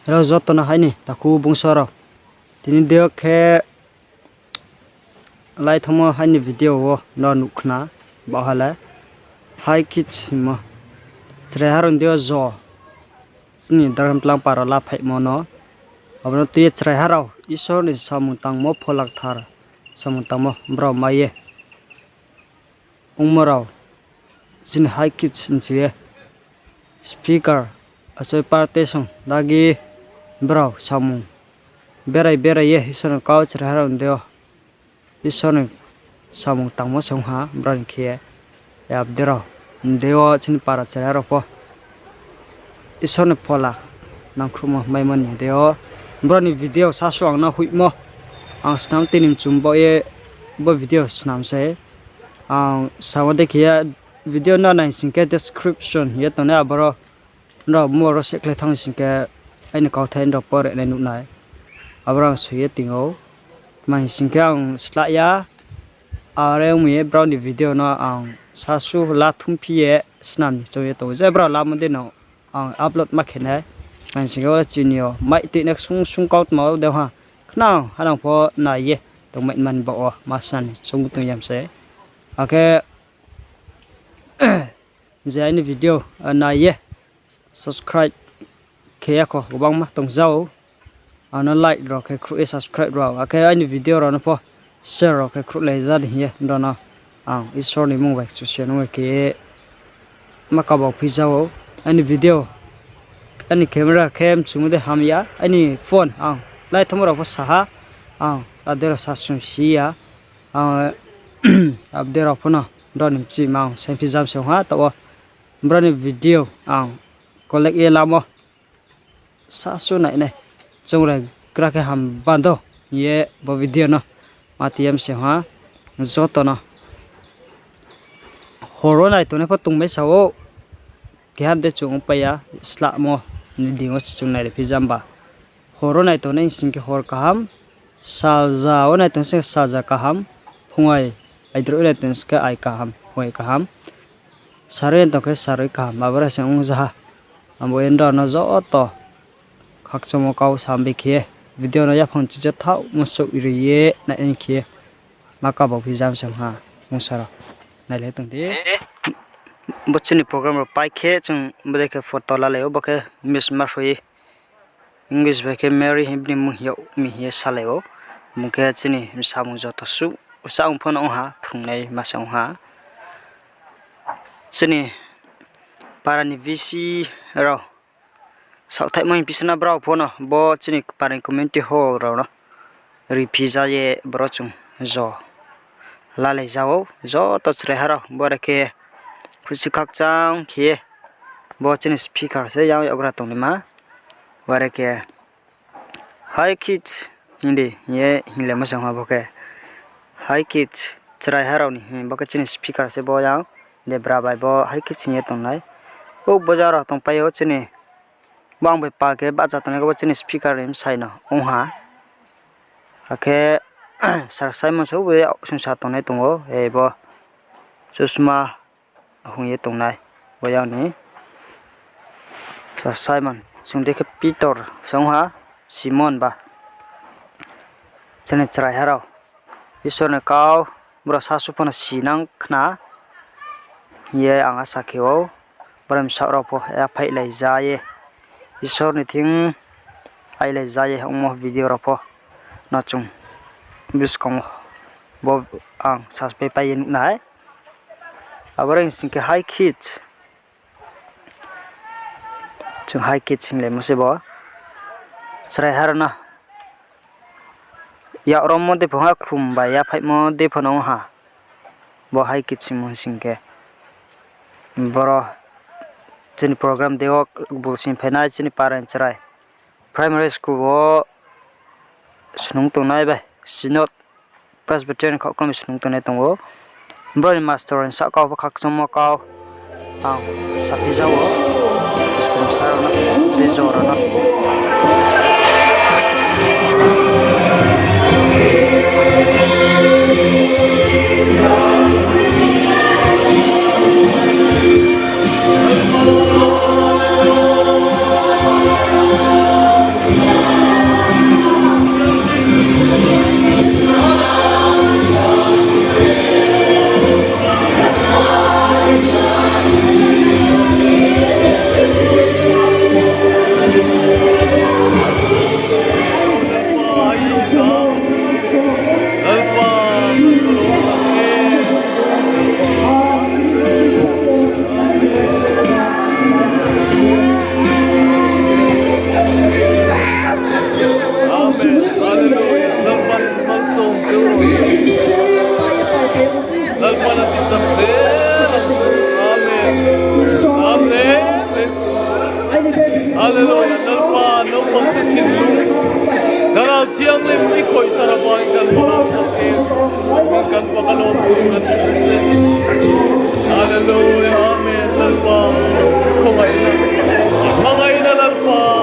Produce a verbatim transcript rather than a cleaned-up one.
Rao joto no hai ni takhu bungso rao. Tini dei yo khe lai thangmo hai ni video wo no nuh khna, baoh ha le hai khe chimo chraiha rao ni dei yo jo chini Darhamtlang para laphaihmo no. Abo no tui ye chraiha rao Isor ni samung tangmo phola kthar samung tangmo brao mai ye ongmo rao chini hai khe chini ye speaker achoi party song dagi brao samung berai berai ye Isor ni kau chraiha rao ni dei yo Isor ni samung tangmo se ong ha brao ni khe. Abdei rao ni dei yo chini para chraiha rao pho Isor ni phola nangkhruhmo maimo ni dei yo brao ni video sasu ang no hoihmo ang snam tini mchum baoh ye bo video snam se. Ang samo dei khe ye video no nai sing khe description ye tongnai aboro nrao mo ro sehkhlai thanng sing khe aini kauthai nrao pore nai nuh nai. Aboro ang soi ye tong ou. Tma hing sing khe ang slah ya. Are ong mi ye brao ni video no ang sasu la thumphi ye snam ni choung ye tong ou. Je brao lamo dei no ang upload ma khe nai. Tma hing sing khe oro chini yo mai tuinai ksung ksung kautma wo de ha. Khnang hanang pho nai ye tongmai man baoh wo ma snam ni choung tong yam se. Akhe je aini video nai ye subscribe khe ya kho gbangma tongza ou. Ang no like rao khe khruh ye subscribe rao, akhe aini video rao no pho share rao khe khruhlai ja di hing ye nrao no ang Isor ni mmung bai kchusoyang nung khe ma kaba phi ja ou. Aini video, aini camera khe mchumo dei ham ya, aini phone ang lai thangmo rao pho sa ha, ang adei rao sasung si ya. Ang abdei rao pho no nrao ni mchima ang saingphi jam se ong ha, taoh wo brao ni video ang collect ye lamo sasu nai nai. Chung rai kra khe ham bando hing ye bo video no ma ti yam se ong ha. Joto no hor wo nai tongnai pho tongmai sa ou. Keha de chung ongpai ya, slahmo ni deing wo se chung nailai phi jam ba. Hor wo nai tongnai sing khe hor kaham, salja wo nai tong sing khe salja kaham, phungai aidroih wo nai tong sing khe ai kaham, phungai kaham, saroi nai tong khe saroi kaham, aboro se ong ja ha. Abo ye nrao no joto khakchangmo kau sambi khe video no yaphang chicha thaoh msouh ri ye nai khe ma kaba phi jam se ong ha. Bungsa rao nailai tong di. Bo chini program rao pai khe chung bodei khe photo lalai ou, bo khe Miss Marhoi, English bai khe Mary hing bini mmung hing yag mi hing ye salai ou. Bung khe chini samung joto suh, usa ong pho no ong ha, phrungnai ma se ong ha. Chini para ni VC rao saohthaihmo hing pisana brao pho no bo chini para ni community hall rao no riphi ja ye boro chung jo lalai ja ou, joto chraiha rao. Bore khe khusi khakchang khe ye bo chini speaker se yang yagra tongnaima. Bore khe High Kids hing di hing ye hinglaimo se ong ha bo khe. High Kids chraiha rao ni hing bo khe chini speaker se bo yang. Debra bai bo High Kids hing ye tongnai. O boja rao tongpai ou chini. Bo ang bai pa khe bahcha tongnai khe bo chini speaker ni bsai no ong ha. Akhe Sir Simon se bo ye sungsa tongnai tong ou, e bo chusma hung ye tongnai. Bo yang ni Sir Simon, chung dei khe Pitor se ong ha, Simon ba. Chini chraiha rao Isor ni kau, brao sasu pho no sinang khna hing ye ang asa khe ou. Brao bsaoh rao pho yaphaihlai ja ye, Isor ni thing ailai ja ye ongmo video rao pho no chung buskang wo bo ang sapai pai ye nuh nai. Aboro hing sing khe High Kids. Chung High Kids hinglaimo se bo. Chraiha rao no yak rommo dei pho ha, khlum bai yaphaihmo dei pho no ong ha. Bo High Kids hingmo hing sing khe boro chini program dei wo bul sing phainai chini para ni chrai. Primary school wo snung tongnai bai Synod Presbyterian khaohklam snung tongnai tong ou. Brao ni master ni sahka wo pho khakchangmo kau ang saphi ja ou. School ni sir rao no, teacher rao no. Nung pang se chin nung. Nrao thiam le mi khoi tara bai kan pa kan pa kan. Hallelujah, amen. Lalpa, khongai na. Mangai na Lalpa.